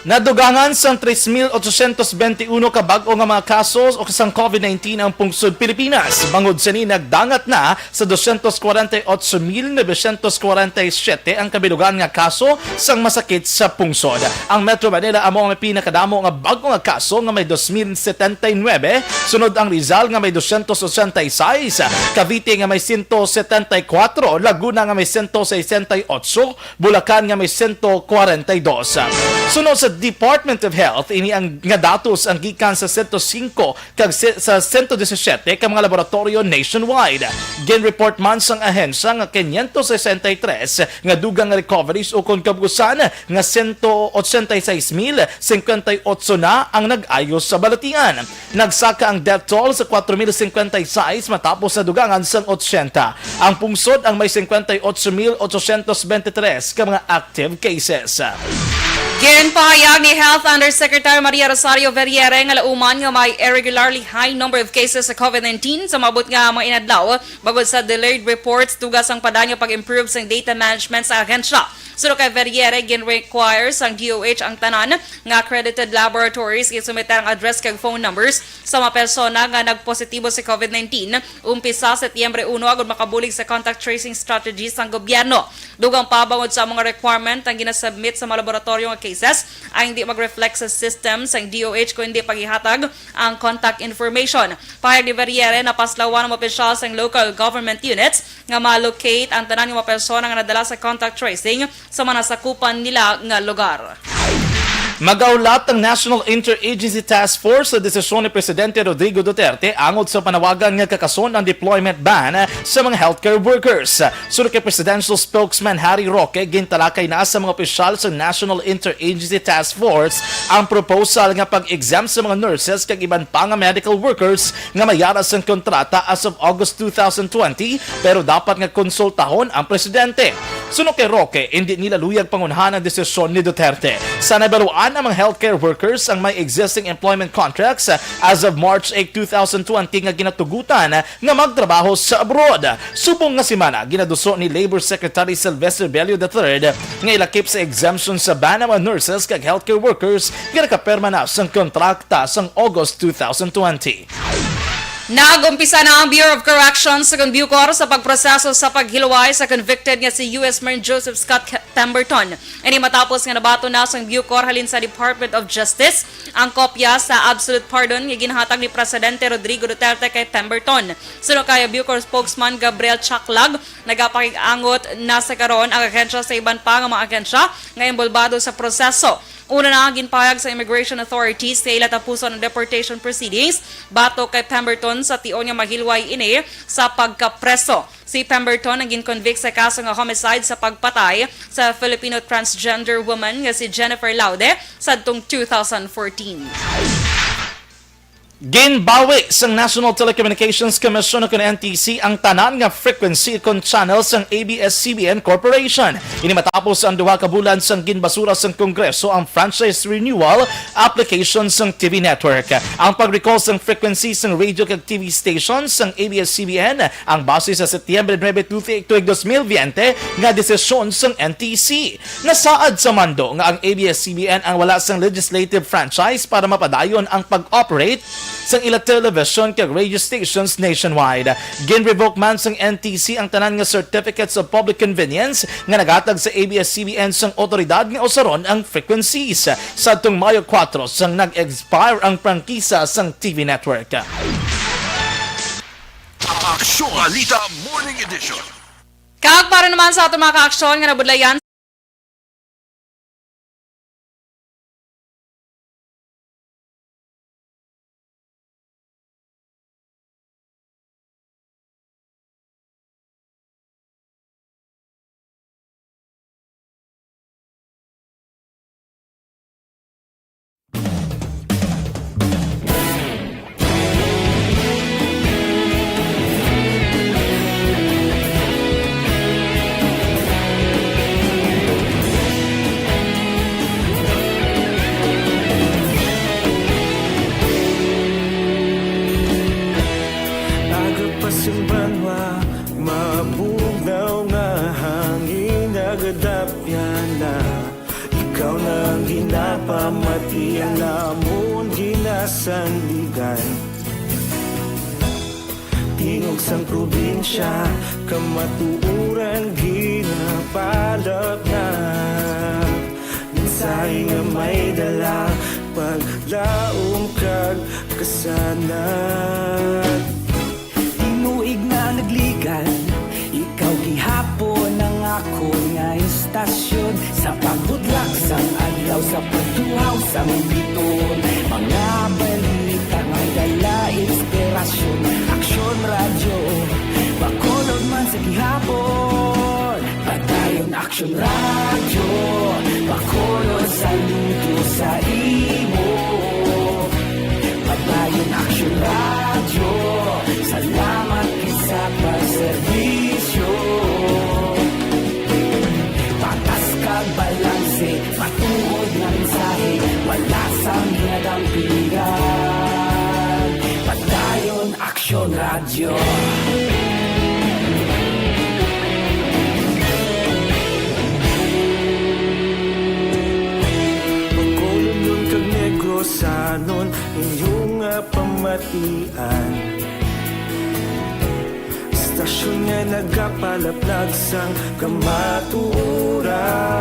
Nadugangan sang tres mil ochocientos benti uno ka bag-o nga mga kaso o sang COVID nineteen ang pungsod Pilipinas. Bangod sini, nagdangat na sa dosyentos kwarenta y ocho mil novecientos kwarenta y siyete ang kabilugan nga kaso sang masakit sa pungsod. Ang Metro Manila amo ang may pinakadamo nga bag-o nga kaso nga may dos mil setenta y nuebe, sunod ang Rizal nga may dosyentos ochenta y seis, Cavite nga may sento setenta y kuwatro, Laguna nga may sento sesenta y ocho, Bulacan nga may sento kwarenta y dos. Suno sa Department of Health, ini ang nga datos ang gikan sa sento singko kag se-, sa sento disisiete ka mga laboratoryo nationwide. Gin-report man sang ahensya nga quinientos sesenta y tres nga dugang nga recoveries ukon kabugusan nga sento ochenta y seis mil cincuenta y ocho na ang nag-ayo sa balatian. Nagsaka ang death toll sa kwatro mil cincuenta y seis matapos na dugangan sang ochenta. Ang pungsod ang may cincuenta y ocho mil ochocientos veintitrés ka mga active cases. Ginpahayag ni Health Undersecretary Maria Rosario Verriere nga lauman nga may irregularly high number of cases sa COVID nineteen sa maabot nga mga inadlaw, bangod sa delayed reports tuga sang padayon nga pag-improve sang data management sa ahensya. Suno kay Verriere, gin-require sang D O H ang tanan nga accredited laboratories nga isumiter ang address kag phone numbers sa mga persona nga nagpositibo sa COVID nineteen umpisa Setyembre uno, agud makabulig sa contact tracing strategy sang gobyerno. Dugang pa, bangod sa mga requirement ang ginasubmit sa mga laboratoryo nga cases ay hindi mag-reflect sa system sang D O H kung hindi paghihatag ang contact information. Pahayag ni Verriere, napaslawan ang mga opisyal sang local government units nga ma-locate ang tanan nga mga persona nga nadala sa contact tracing sa mga nasakupan nila nga lugar. Magaulat ang National Interagency Task Force sa desisyon ni Presidente Rodrigo Duterte angot sa panawagan nga kakason ang deployment ban sa mga healthcare workers. Suno kay Presidential Spokesman Harry Roque, gintalakay na sa mga opisyal sa National Interagency Task Force ang proposal nga pag-exempt sa mga nurses kag iban pa nga medical workers nga may ara sang kontrata as of August two thousand twenty, pero dapat nga konsultahon ang presidente. Suno kay Roque, hindi nila luyag pangunhan ang desisyon ni Duterte. Sa nabaluan, ang mga healthcare workers ang may existing employment contracts as of March eight, two thousand twenty nga ginatugutan nga magtrabaho sa abroad. Subong nga semana, ginaduso ni Labor Secretary Sylvester Bello the third nga ilakip sa exemption sa ban ang mga nurses kag healthcare workers nga nakapirma na sang kontrakta sang August two thousand twenty. Nag-umpisa na ang Bureau of Corrections sa Bucor sa pagproseso sa paghilway sa convicted nga si U S Marine Joseph Scott Pemberton. Ini matapos nga nabaton na sang Bucor halin sa Department of Justice ang kopya sa absolute pardon nga ginhatag ni Presidente Rodrigo Duterte kay Pemberton. Suno kay Bucor spokesman Gabriel Chaclag, nagapakig-angot na sa karon ang ahensya sa iban pa nga mga ahensya nga inbolbado sa proseso. Una na, ginpahayag sa immigration authorities nga ila tapuson ang deportation proceedings batok kay Pemberton sa tion nga mahilway ini sa pagkapreso. Si Pemberton ang gin-convict sa kaso nga homicide sa pagpatay sa Filipino transgender woman nga si Jennifer Laude sadtong two thousand fourteen. Ginbawi sang National Telecommunications Commission o kon N T C ang tanan nga frequency kon channel sang A B S C B N Corporation. Ini matapos ang duha ka bulan sang ginbasura sang Kongreso ang franchise renewal application sang T V network. Ang pag-recall sang frequency sang radio kag T V station sang A B S C B N ang base sa Setyembre nuebe, tuig dos mil biyente nga desisyon sang N T C. Nasaad sa mando nga ang A B S C B N ang wala sang legislative franchise para mapadayon ang pag-operate sang ila television kag radio stations nationwide. Gin-revoke man sang N T C ang tanan nga certificates of public convenience nga naghatag sa A B S C B N sang otoridad nga usaron ang frequencies. Sadtong Mayo kuwatro sang nag-expire ang prangkisa sang T V network. Aksyon Balita Morning Edition. Kag para naman sa aton mga kaaksyon nga nabudlayan, Aga pa sing banwa, mabugnaw nga hangin nagadapyan na. Ikaw na ang ginapamati, ang amon ginasandigan. Tingog sang probinsya, kamatuoran ginapalapnap. Mensahe nga may dala, paglaom kag kasanag. Tinuig na nagligan, ikaw gihapon ang akon nga istasyon. Sa pagbutlak sang adlaw, sa pagtuhaw sang biton, mga balita may dala inspirasyon. Aksyon Radyo, Bacolod man sa gihapon. Padayon Aksyon Radyo, Bacolod, saludo sa imo. Padayon Aksyon Radyo, salamat gid sa pagserbisyo. Patas kag balanse, matuod nga mensahe, wala sang ginadampigan. Padayon Aksyon Radyo. Bacolodnon kag Negrosanon, inyo nga pamatian. Istasyon nga nagapalaplag sang kamatuoran.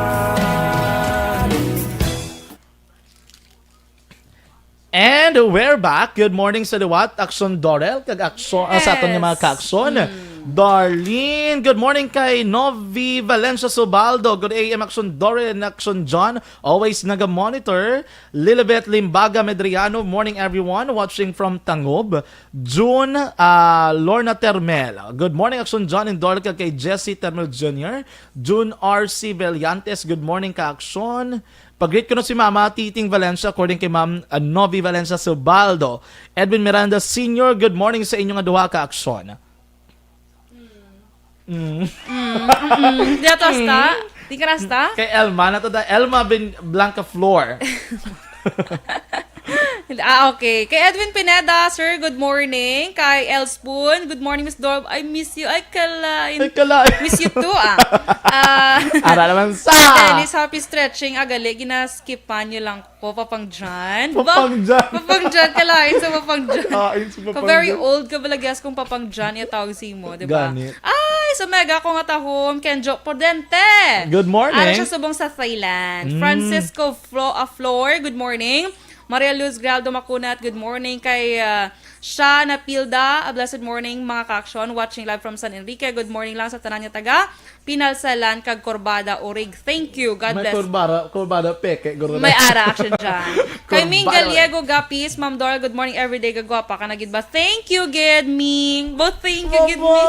And we're back. Good morning sa liwat. Aksyon Dorel, kag aksyon, ah, sa aton nga mga Yes. kaakson. Mm. Darlene, good morning kay Novi Valencia Subaldo. Good A M, Aksyon Dorel and Aksyon John. Always naga-monitor. Lilibet Limbaga Medriano, morning everyone. Watching from Tangub. June, ah, Lorna Termel. Good morning, Aksyon John and Dorel, kag kay Jesse Termel Junior. June R C Bellantes, good morning, kaaksyon. Pag-greet ko na si Mama Titing Valencia, according kay Ma'am, uh, Novi Valencia Subaldo. Edwin Miranda Senior, good morning sa inyo nga duha ka aksyon. Mm. Mm, mm, mm. Di ato hasta? Di ka hasta? Kay Elma, na to da, Elma bin Blanca Flor. Ah, okay. Kay Edwin Pineda, sir, good morning. Kay El Spoon, good morning, Miss Dorb. I miss you. Ay, kalain. Ay, kalain. Miss you too, ah. Ah, Ara naman sa Dennis, happy stretching. Ah, gali, ginaskipan niyo lang ko, Papang John. Ba? Papang John. Papang John, kalain sa Papang John. Kain sa Papang Ka-very John. Old ka, balagyas kong Papang John, yung tawag sa imo, di ba? Ganit. Ay, sa mega ko nga tahom, Kenjo Prudente. Good morning. Ara siya subong sa Thailand. Mm. Francisco Flo, ah, Flor, good morning. Maria Luz Grialdo Macunat, good morning. Kay, ah, Shana Pilda, a blessed morning, mga kaaksyon. Watching live from San Enrique. Good morning lang sa tanan nga taga Pinalsalan kag Corbada, Orig. Thank you. God May bless. Corbada, Corbada peke, Corbada. May ara action dyan. Kay Ming Corbada. Gallego Gapis, Ma'am Dora, good morning everyday, gagwapa ka na gid ba? Thank you, gid, Ming. Bo, thank you, gid, Ming.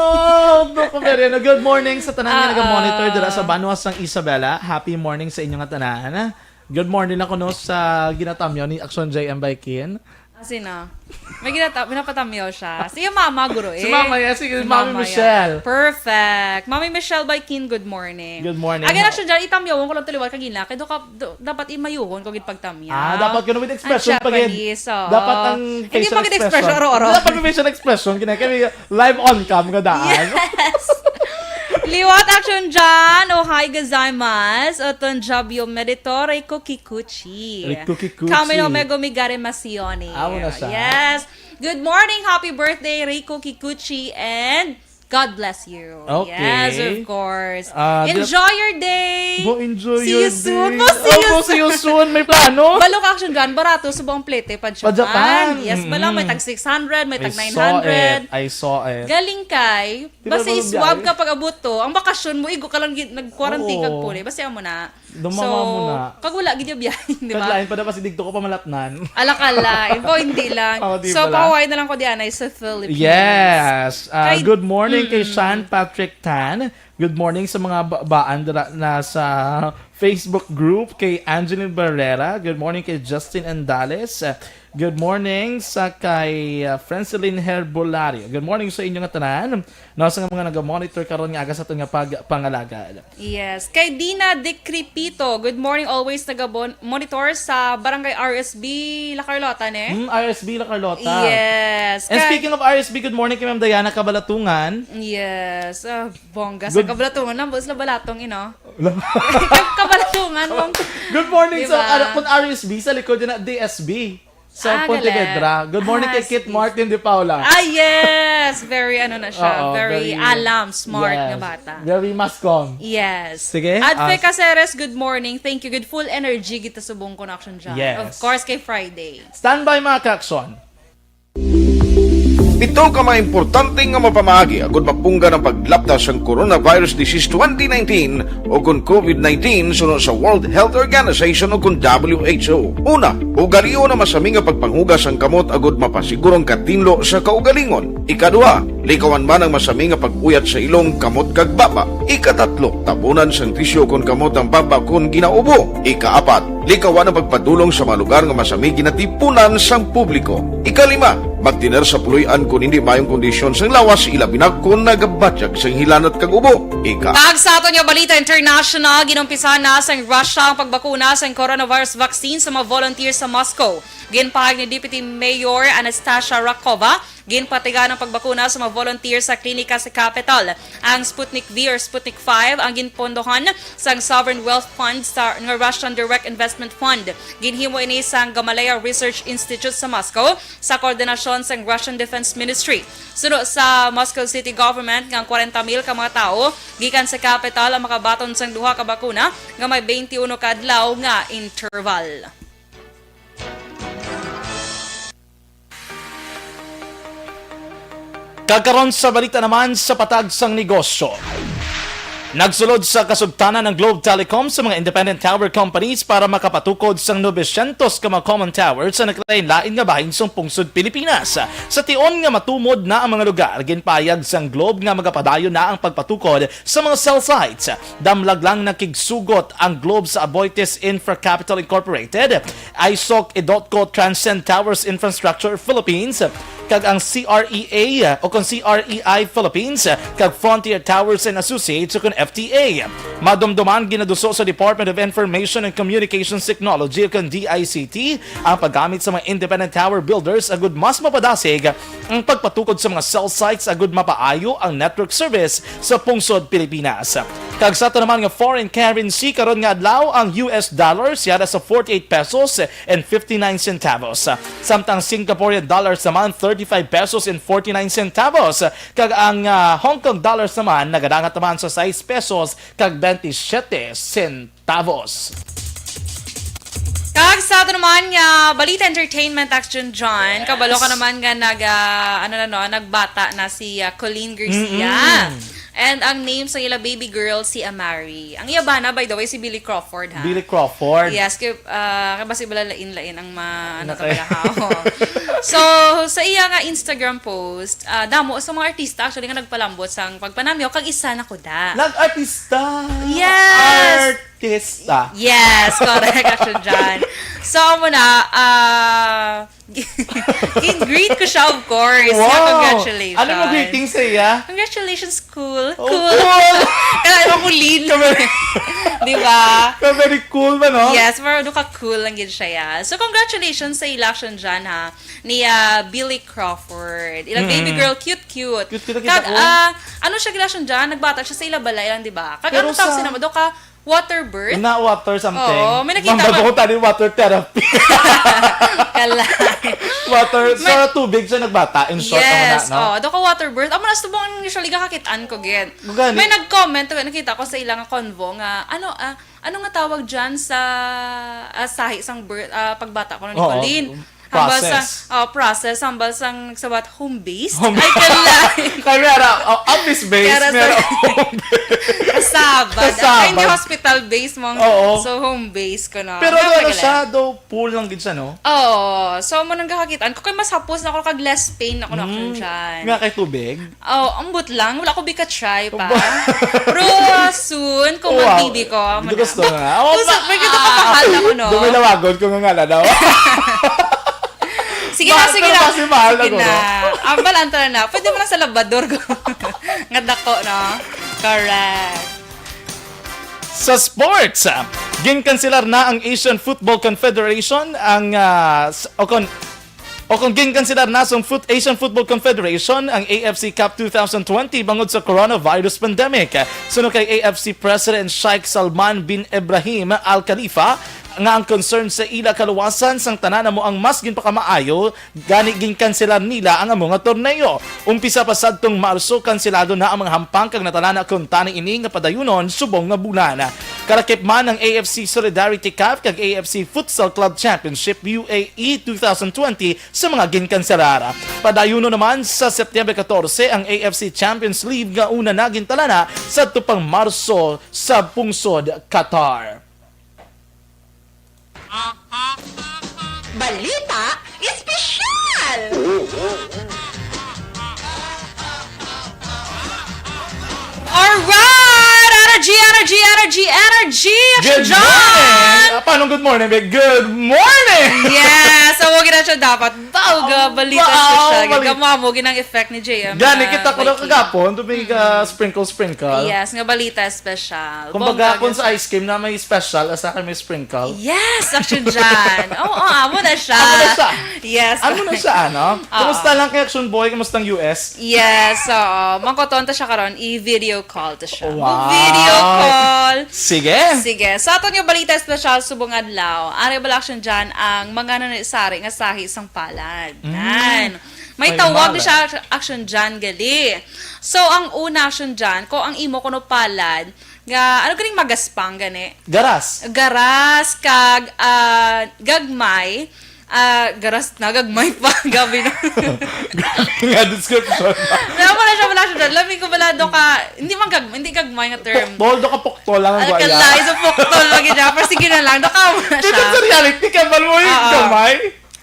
Opo, opo, Meriano. Good morning sa tanan nga Ah, naga-monitor ah. dira sa Banwa sang Isabela. Happy morning sa inyo nga tanan. Good morning na kuno sa ginatamyaw ni Action J M Baikin. Sino? May ginata-, minapatamyaw siya. Si mama, guro, eh. Si mama, yes, si Mami Michelle. Perfect. Mami Michelle Baikin, good morning. Good morning. Again, actually, dyan, itamyawon ko lang tuliwat kagina. Kaya do ka, do, dapat imayuhon ko gid pagtamyaw. Ah, dapat kuno with expression pag Japanese, oo. Dapat ang facial expression. Hindi pag expression, oro-oro. Dapat may facial expression, kina-, kaya may live on cam nga daan. Yes. Liwat action dyan. Ohai gozaimasu. Oton jabyo meditore ko kikuchi. Rikuki Kuchi. Kami no Megumi Gare Masioni. Amo na siya. Yes. Good morning, happy birthday, Rico Kikuchi, and God bless you. Okay. Yes, of course. Ah, Enjoy your day. Go enjoy See you your soon. day. We'll see Oh, you we'll see you soon. May plano? Balok action dyan, barato sa buong plete pa Japan. Japan. Yes, bala, may Mm. tag six hundred, may I tag saw nine hundred. it. I saw it. Galing kay, Di ba basi mga iswab biyahe? ka pag abot to. Ang bakasyon mo, igo ka lang gid, nag-quarantine kag Oo. puli. Basi amo na. Dumama So, mo na. kag wala gid yung biyahe, di ba? Kag lain pa na, basi digto ko pamalatnan. Alakala, ibo hindi lang. Oh, di So, ba lang? pahuway na lang ko di anay sa Philippines. Yes. Ah, Kay good morning kay Mm. Sean Patrick Tan. Good morning sa mga ba-, baan dira na sa Facebook group kay Angeline Barrera. Good morning kay Justin Andales. Uh, good morning sa kay, uh, Francelin Herbolario. Good morning sa inyo nga tanan. No, sa mga naga-monitor karon nga aga sa aton nga pagpangalagad. Yes. Kay Dina Decrepito, good morning, always naga-bon-, monitor sa Barangay R S B La Carlota, ne? Hmm, R S B La Carlota. Yes. And Kay speaking of R S B, good morning kay Ma'am Diana Kabalatungan. Yes. Ah, bongga sa Good Kabalatungan lang, bus na balatong, ino. Kabalatungan mong Good morning Di sa ba? Ara-, kung R S B sa likod na D S B sa Ah, Pontevedra. galing. Good morning Ah, kay Kit sige. Martin de Paula. Ah, yes! Very ano na siya, Oo, very very alam, smart yes. nga bata. Very mascom. Yes. Sige, Adfe ah, Caceres, good morning. Thank you. Good full energy kita subong connection dyan. Yes. Of course, kay Friday. Standby, mga kakson. Pito ka mga importante nga mapamaagi agud mapunggan ang paglapta sang coronavirus disease twenty nineteen o kon covid nineteen suno sa World Health Organization o kon W H O. Una, ugalion ang masami nga pagpanghugas sang kamot agud mapasiguro ang katinlo sa kaugalingon. Ikaduha, likawan man ang masami nga pag-uyat sa ilong, kamot kag baba. Ikatatlo, tabunan sang tisyu kon kamot ang baba kon ginaubo. Ikaapat, likawan ang pagpadulong sa mga lugar nga masami ginatipunan sang publiko. Ikalima, magtener sa puloy-an kon hindi maayong kondisyon sang lawas, ilabi na kon nagabatyag sang hilanat kag ubo. Ika- Kag sa aton nga balita international, ginumpisahan na sang Russia ang pagbakuna sang coronavirus vaccine sa mga volunteer sa Moscow. Ginpahayag ni Deputy Mayor Anastasia Rakova, ginpatigan ang pagbakuna sa mga volunteer sa klinika sa capital. Ang Sputnik V or Sputnik five ang ginpondohan sang Sovereign Wealth Fund sa, nga Russian Direct Investment Fund. Ginhimo ini sang Gamaleya Research Institute sa Moscow sa koordinasyon sang Russian Defense Ministry. Suno sa Moscow City Government, nga ang kwarenta mil ka mga tawo gikan sa capital ang makabaton sang duha ka bakuna nga may twenty-uno ka adlaw nga interval. Kag karon sa balita naman sa patag sang negosyo. Nagsulod sa kasugtanan ang Globe Telecom sa mga independent tower companies para makapatukod sang novecientos ka mga common towers sa naglain-lain nga bahin sang pungsod Pilipinas. Sa tion nga matumod na ang mga lugar, ginpahayag sang Globe nga magapadayon na ang pagpatukod sa mga cell sites. Damlag lang nakigsugot ang Globe sa Aboitiz Infra Capital Incorporated, ISOC, Edotco, Transcend Towers Infrastructure Philippines, kag ang C R E A o kon C R E I Philippines, kag Frontier Towers and Associates o kon F T A. Madumduman ginaduso sa Department of Information and Communications Technology o kon D I C T ang paggamit sa mga independent tower builders agud mas mapadasig ang pagpatukod sa mga cell sites agud mapaayo ang network service sa pungsod Pilipinas. Kag sa ato naman nga foreign currency, karon nga adlaw ang U S dollars yara sa forty-eight pesos and fifty-nine centavos. Samtang Singaporean dollars naman, thirty-five pesos and forty-nine centavos. Kag ang, ah, Hong Kong dollars naman nagadangat naman sa sais pesos kag bente siyete centavos. Kag sa ato naman nga balita entertainment action, John. Yes. Kabalo ka naman nga nag, ah, ano na, no, nagbata na si, ah, Colleen Garcia. Mm-mm. And ang name sa ila baby girl si Amari. Ang iya bana, by the way, si Billy Crawford, ha? Billy Crawford. Yes, kay, ah, kay basi bala lain-lain ang ma-, ano Naka- talaga, ha? Oo. So, sa iya nga Instagram post, ah, damo sa mga artista actually nga nagpalambot sang pagpanamyo, kag isa na ko da. Nag-artista! Yes! Art! Tista. Yes, correct, Action Jan. So, amo na, ah, gin-greet ko siya, of course. Nga, Wow! Congratulations. Ano mo greeting sa iya? Congratulations, cool. Oh, Cool. cool! Kaya ano ko, Lin? Ka very, Di ba? ka very cool ba, no? Yes, pero ano ka cool lang yun siya, ya. So, congratulations sa ila, Action Jan, ha, ni, ah, Billy Crawford. Ilang baby Mm. girl, cute, cute. Cute, cute, Kag, cute ako. ah, ano siya, gila, Action Jan? Nagbata siya sa ila balay lang, di ba? Kag Pero ano tawag sa sila mo? Do ka, water birth? Na water something. Oo, may nakita Ma'am, ko. Bago ko tani, water therapy. Kalay. Water, May sa tubig siya nagbata, in short, ang Yes, na, no? oh, do ka water birth. Amo na subong ang usually gakakit-an ko, gid. Gani. May nag-comment, nakita ko sa ilang convo nga, ano, ah, ano nga tawag dyan sa, ah, sahi sang birth, ah, pagbata ko ni Oo. Nicolene? Hambal sa, Process. oh, process, hambal sang nagsabat home-based. Home- Ay, kalay. Kaya meron, oh, office-based, Kaya sa meron home-based. Kasabad. Kasabad. Ay, hindi hospital-based mo. Oo. So, home-based ko na. Pero Kaya ano magaling. siya, though, pool lang gid siya, no? Oo. So, mo nang gakakitaan ko, kay mas hapos na ako, kag less pain ako na Mm. Action Jan. Nga kay tubig? Oh, ambot lang. Wala ko bika try pa. Ba- Pero, ah, soon, kung Wow. mag-baby ko, amo Hindi na. gusto nga. Oh, Kung sa, ma- may kita kamahal na ko, no? Dumilawagon ko nga nga na daw. Sige na, Mahal sige ka na. na kasi mahal Sige ako, na. no? Ang balanta na. Pwede mo na sa labador ko. Nga dako, no? Correct. Sa sports, ah, ginkanselar na ang Asian Football Confederation ang, ah, s-, o kon, o kon ginkanselar na sang Foot-, Asian Football Confederation ang A F C Cup two thousand twenty bangod sa coronavirus pandemic. Suno kay A F C President Sheikh Salman bin Ibrahim Al Khalifa nga ang concern sa ila kaluwasan sang tanan amo ang mas ginpakamaayo. Gani, ginkanselar nila ang amo nga torneo. Umpisa pa sadtong Marso, kanselado na ang mga hampang kag natalana kuntani ini nga padayunon subong nga bulan. Kalakip man ang A F C Solidarity Cup kag A F C Futsal Club Championship U A E two thousand twenty sa mga ginkanselar. Padayunon naman sa September katorse ang A F C Champions League nga una na gintalana sadto pang Marso sa pungsod Qatar. Balita Espesyal! Alright! Energy, energy, energy, energy! Action Good John! morning! Ah, paano good morning, babe? Good morning! Yes! So, huwag na siya dapat. Bawga, balita Wow, espesyal. bali- Gama mo, ginang effect ni J M Gani, na kita ko na Mikey. kagapon, to may, Mm. ah, sprinkle-sprinkle. Yes, nga balita espesyal. Kumbaga, Bongga kung gyud sa siya. ice cream na may special, asa ka may sprinkle. Yes, Action Jan. Oo, oo, amo na siya. Amo na siya. Yes. Amo na siya, ano? Oo. Kumusta lang kay Action Boy? Kumusta ang U S? Yes, oo. Mangkoton ta siya karon, i-video call ta siya. Wow. Mag-video call. Sige. Sige. Sa aton nga balita espesyal subong adlaw, ari bala, Action Jan, ang mga nanisari nga sahi sang palad. Mm. Nan. May May tawag ni mala. siya, Action Jan, gali. So, ang una, Action Jan, ko ang imo kuno palad, nga, ano ganing magaspang gani? Garas. Garas kag, ah, gagmay. Ah, garas na, gagmay pa. Gabi na. Nga description. Wala, wala siya, wala siya. Labi ko, wala, do ka, hindi man gag-, hindi gagmay nga term. Puktol, do ka puktol lang ang Ano ka gwaya. tayo sa puktol, lagi niya. Pero sige na lang, do ka, wala Dito siya. sa reality, ka, bal mo yung Oo. gamay?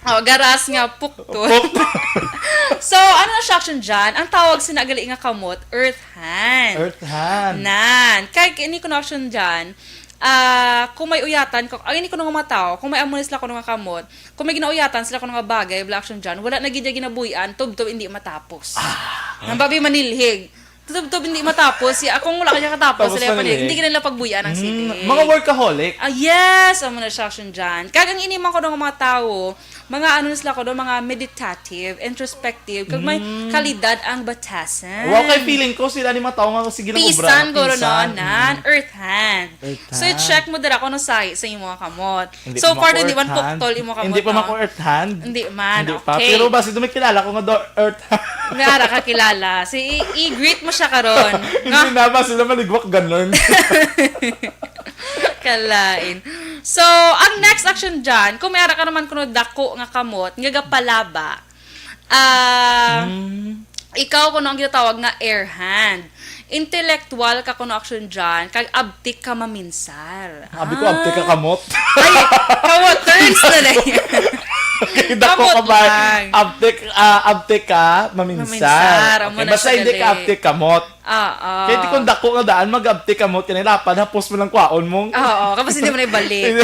Oh, garas nga puktol. Puktol. So, ano na siya, Action Jan? Ang tawag sina gali nga kamot, earth hand. Earth hand. Nan. Kay, kini ko na, Action Jan, ah, kung may uyatan ko, ang ini ko nga mga tao, kung may amo sila ko nga kamot, kung may ginauyatan sila ko nga bagay, bala, Action Jan, wala na gid niya ginabuy-an, tubtob hindi matapos. Ah. Ang babi manilhig. Tubtob hindi matapos. Si, akong wala kanya katapos, Tapos sila pa manilhig. Hindi ka nila pagbuy-an ang Mm, city. mga workaholic. Ah, yes! Amo na siya, Action Jan. Kag ang ini man ko nga mga tao, mga ano na sila ko, mga meditative, introspective, kag may Mm. kalidad ang batasan. Wow, kay feeling ko sila ni mga tao nga sige lang obra, Pisan, guro, no, pinsan. nan, Mm. earth hand. Earth So, hand. i-check mo dira kung ano sahi sa imo nga kamot. Hindi So pa far, mako hindi man earth hand. puktol imo kamot, Hindi pa no? mako earth hand. Hindi man, Hindi pa. okay. Pero basi doon may kilala ko nga do earth hand. May ara ka kilala. Si, i-, i-greet mo siya karon. Hindi Nga, na, basi na maligwak ganun. Kalain. So, ang next, Action Jan, kung may ara ka naman kuno dako nga kamot, nga gapalaba, ah, Hmm. ikaw kuno ang ginatawag nga air hand. Intellectual ka kuno, Action Jan, kag abtik ka maminsar. Abi ko, abtik ka Ah. kamot. Ay, kamot, turns na na yun. Okay, dako ka ba? Abtik, ah, abtik ka, maminsar. Maminsar, amo na siya gali. Okay, basta hindi ka abtik kamot. Oo. Kaya di kung dako nga daan, mag-abtik kamot ka, nilapad, hapos mo lang kwaon mong. Oo, kapos hindi mo na ibalik.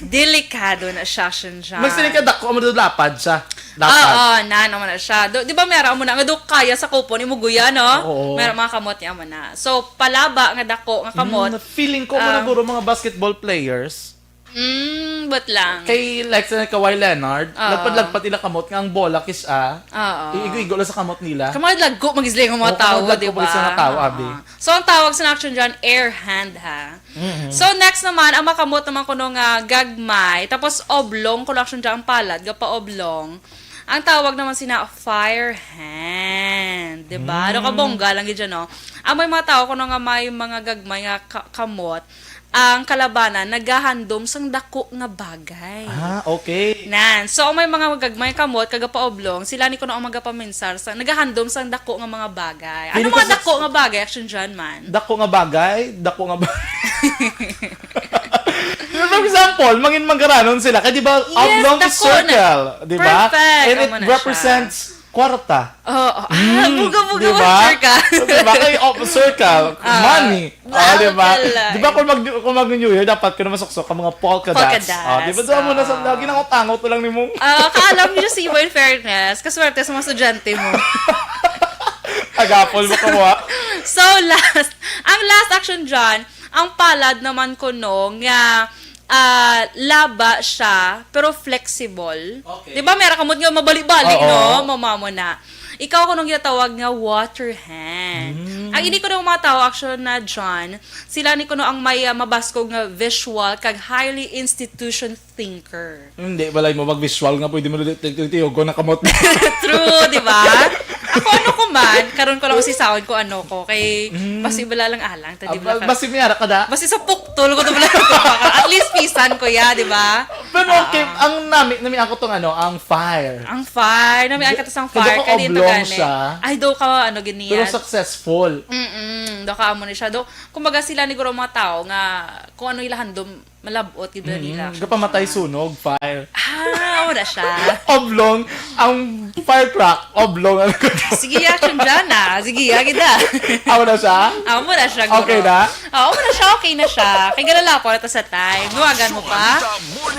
Delikado na siya, Shinjan. Magsiling ka, dako mo doon, lapad siya. Lapad. Oo, na, naman na siya. Do, di ba, meron mo na, nga do kaya sa kupon, imuguya, no? Oo. Meron mga kamot niya mo na. So, palaba nga dako nga kamot. Mm, feeling ko mo na, ah, guro, mga basketball players. Mm, but lang. Kay, like, sa Kawhi Leonard, ah, lagpad-lagpad ila kamot nga ang bola kis-a, ah, iigo-igo lang sa kamot nila. Kamay lagko, mag-isling ang mga tao, di ba? Oo, kamay lagko, mag-isling ang tao, abi. Ah. So, ang tawag sa action dyan, air hand, ha? Mm-hmm. So, next naman, ang makamot naman kuno nga gagmay, tapos oblong, kuno action dyan ang palad, gapa-oblong. Ang tawag naman sina fire hand, di ba? Ano ka, mm, bongga lang gid dyan, no? Ang may mga tao kuno nga may mga gagmay nga ka-, kamot, ang kalabanan nagahandom sang dako nga bagay. Ah, okay. Nan, so ang may mga gagmay kamot kag gapaoblong, sila ni kuno ang magapaminsar sa nagahandom sang dako nga mga bagay. Ano mga dako nga bagay, action dyan man? Dako nga bagay, dako nga bagay. For example, mangin manggaranon sila. Kay di ba, yes, oblong is circle, di ba? Perfect. And it represents kwarta. Oo. Ah, buga-buga, di ba? Circle. Di ba? Kay, oh, circle, ah, money. Ah, di ba? Di ba kung mag-, kung mag-New Year, dapat ko na masuksok ang mga polka dots. Polka dots. Ah, di ba? Doon mo na sa, ah, lagi nang angot-angot lang ni mong. Ah, kaalam niyo si Ibo, in fairness, kaswerte sa mga estudyante mo. Agapon mo ka mo, ah. So, last. Ang last action dyan, ang palad naman kuno nga ah, laba siya, pero flexible. Okay. Di ba, meron kamot nga mabali-bali, oo, no? Mamamo na. Ikaw, kuno ginatawag nga water hand. Mm. Ang ini kuno mga tao, action na dyan, sila ni kuno ang may, ah, mabaskog nga visual kag highly institution thinker. Hindi, balay mo mag-visual nga pwede mo ulit tiyogo na kamot. True, di ba? Ako, ano ko man, karon ko lang si sound ko, ano ko, kay, mm, basi bala lang alang. Ta, di ba? Ah, ba-, basi may ara ka da? Basi sa puktol ko to pala. At least pisan ko ya, di ba? Pero okay, ah, ang nami, nami ako tong ano, ang fire. Ang fire, nami ang katas ang fire, kaya dito gani. Siya. Ay, daw ka, ano, gini. Pero yan. Successful. Mm-mm, daw ka amo ni siya. Daw, kumbaga sila ni guro mga tao nga kung ano ila handom, malabot gid ba nila. Mm, gapamatay sunog, fire. Ah, wala siya. Oblong, ang firecrack, oblong ang. Sige, action dyan, ah. Sige, agad, ah. Amo na siya? Amo na siya, guro. Okay na? Oo, amo na siya, okay na siya. Kay galalapo na ta sa time. Nuwagan mo pa?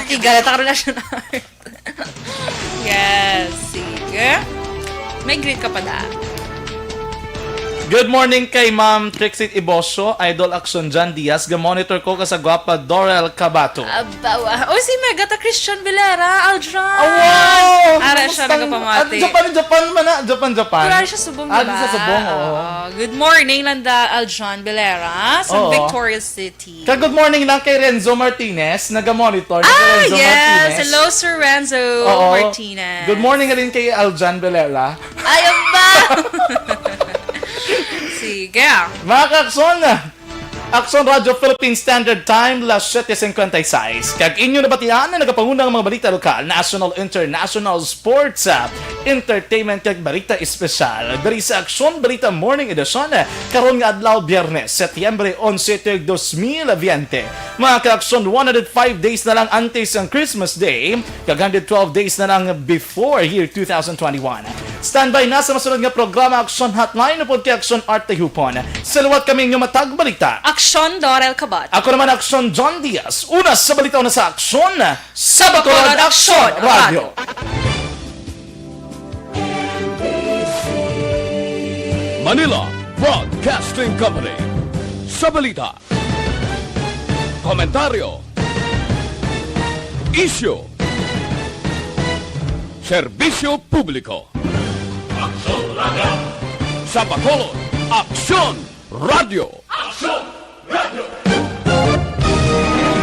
Kay galata ka rin na siya na. Yes, sige. May greet ka pa da. Good morning kay Ma'am Trixie Ibosio, Idol Action John Diaz, ga-monitor ko ka sa gwapa Dorel Cabato. Abawa. O, si Megata Christian Vilera, Aldrin. Ah, wow! Ara siya nagapamati. Ah, Japan, Japan man na. Japan, Japan. Pero siya subong, di ba? Sa subong, oo. Oo. Good morning, Landa Aldrin Vilera, sa Victoria's City. Ka-good morning lang kay Renzo Martinez, naga-monitor na kay Renzo Martinez. Ah, yes. Hello, Sir Renzo Martinez. Oo. Good morning nga din kay Aljan Velera. Ay, aba! Sige. Mga ka-Aksyon, Aksyon Radio Philippine Standard Time, las siete cincuenta y seis. Kag inyo nabatian na nagapangunang mga balita lokal, national, international, sports, ah, entertainment, kag balita espesyal diri sa Aksyon Balita Morning Edition, ah, karon nga adlaw, Biyernes, Setyembre onse, tuig dos mil veinte. Mga ka-Aksyon, one hundred five days na lang antes ang Christmas Day, kag hundred twelve days na lang before year two thousand twenty-one. Standby na sa masunod nga programa, Aksyon Hotline, upod kay Aksyon Art Tayhupon. Sa liwat kami inyo matag balita. Aksyon Dorel Cabato. Ako naman, Aksyon John Diaz. Una sa balita, una sa aksyon. Sa Bacolod, Aksyon Radio. Manila Broadcasting Company. Sa balita, komentaryo, isyu, serbisyo publiko. Aksyon Radio. Sa Bacolod, Aksyon Radio. Aksyon!